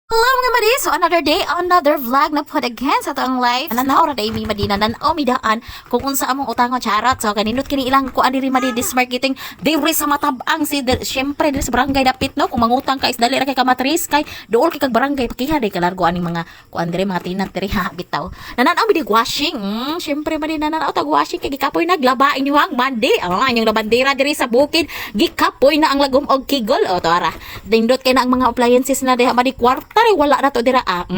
Hello, mga madi! So another day, another vlog na pod again sa atong life. Nanaw ra day mi, madi, na nanaw mi daan kung unsa among utangon, charot. So kanindot kini ilang kuan diri, madi, this marketing diri sa Matabang si syempre diri sa barangay dapit, no. Kung mangutang ka is dali ra kay ka matris kay duol kay kag barangay, pakiha day kalargo aning mga kuan diri, mga tenant diri ha, bitaw. Nananaw mi di washing. Syempre, madi, nananaw tag washing kay gikapoy naglaba inyuhang mandi. Ah, inyong labandera diri sa bukid gikapoy na ang lagom og kigol. O to ara. Nindot kay na ang mga appliances na diha, madi, kwarta rin wala na to dira ah.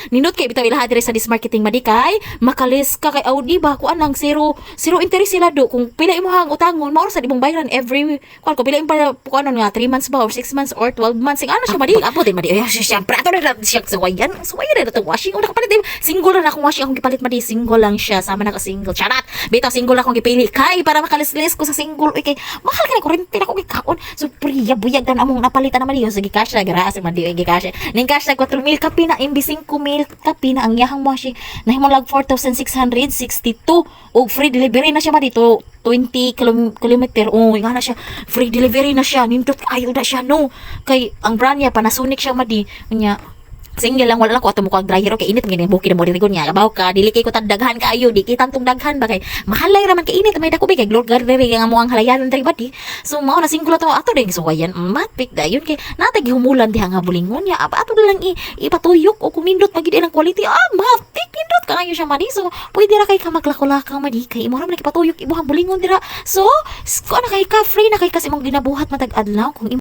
Nindot kay bitaw ilaha diri sa this marketing, madi, kay makalis ka kay Audi ba, kuan lang, zero zero interest sila do. Kung pila imong utangon, mao sa imong bayaran every kuan ko pila imong para kuan nga 3 months ba or 6 months or 12 months sing ano siya, madi. Pag-abot din, madi. Ay, syempre ato na siya suwayan. Suwayan na to washing. Una kapalit single na akong washing akong gipalit, madi, single lang siya sama na ka single. Charot. Bitaw single akong gipili kay para makalislis ko sa single. Uy, kay mahal kay kuryente na ko gikaon. So priya buyag tan among napalitan na, madi. So gicash na gira si madi, gicash. Ning cash na 4,000 kapi na imbis 5,000 kapi na ang iyahang washing. Nahimo lag 4,662 og free delivery na siya, madi, to 20 kilometer. Oh, nga na siya. Free delivery na siya. Nindot ayo na siya, no. Kay ang brand niya Panasonic siya, madi. Unya single lang, wala lang ko ato mo ang dryer kay init gini bukid mo diri niya abaw ka dili kay ko daghan kaayo, di kita tong daghan ba kay mahalay ra man kay init, may dako kay glor diri nga mo ang halayanan diri ba di. So mao na single to ato ding suwayan matpik dayon kay natay gihumulan diha nga bulingon niya aba ato lang i ipatuyok o kung nindot pagid ilang quality, ah, matik nindot kaayo siya, madi. So pwede ra kay ka maglakulakaw, madi, kay imo ra man ipatuyok imuhang bulingon dira. So ko na kay ka free na kay kasi imong ginabuhat matag adlaw kung